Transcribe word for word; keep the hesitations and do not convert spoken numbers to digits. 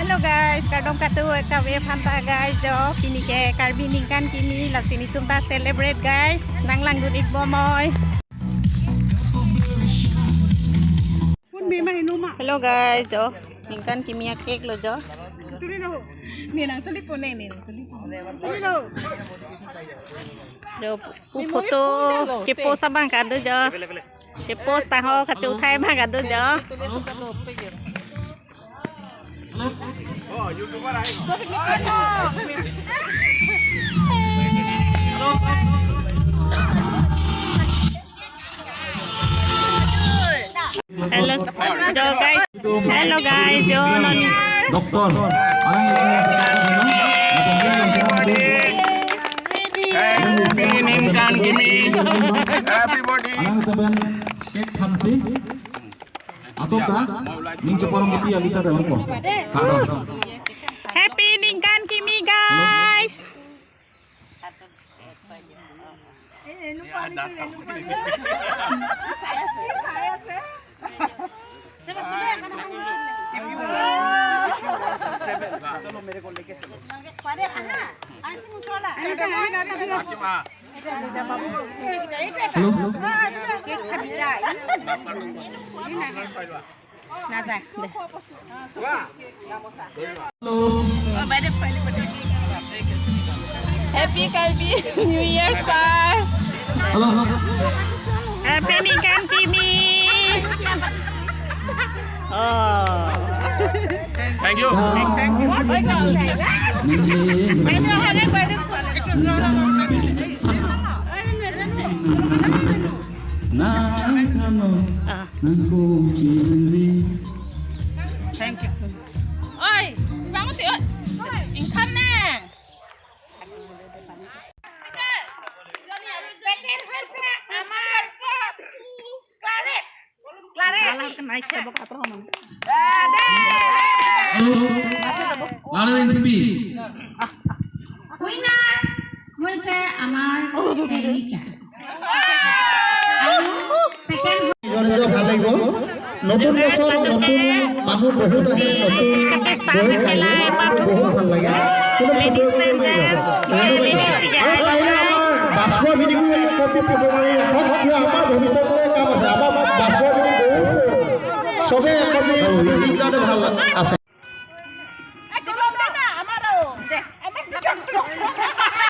Hello guys, kardom kado-an kave aphan ta guys jo. Pini ke Karbi ningkan kimi, lasi netum ta celebrate guys. Nang langdun-ik bomnoi. Hello guys jo, ningkan kimi a-cake lo jo. Tuli lo. Ni nang tuli po neng, ni nang tuli po. Tuli lo. Jo, pu photo ke-post abang kado jo. Ke-post tangho kachethai abang kado jo. Hello jo guys. Hello guys jo, non Doktor. Happy ningkan kimi. Happy body. Alang seven cake thansi. Achok ka? Ning choporong kipi alu chak ko. Kado. Happy ningkan kimi guys. Hello. Hello. Happy Karbi New Year, sir. Hello. Happy ningkan kimi. Oh. Thank you. Thank you. Nang kano, ah, nang ko chiri. Thank you. Oi, bangun ti, oi. Ingkhan nang. Second হৈছে আমাৰ Claret. Claret. Hello. Hello, N C B. Winner হৈছে আমাৰ চেৰিকা। আৰু ছেকেণ্ড। নিজৰ নিজৰ ভাল লাগিব। নতুন বছৰ, নতুন মানুহ বহুত আহে, নতুন বয়স আহে, বহুত ভাল লাগে। কোনো ফটো একপি মাৰিব। আৰু পাৰিলে আমাৰ বাছপুৰ ভিডিঅ'টো এক কপি ফটো মাৰি ৰাখক। কিয় আমাৰ ভৱিষ্যতলৈ কাম আছে। আমাৰ বাছপুৰ ভিডিঅ' বহুত চবেই এক কপি কাৰণে ভাল আছে।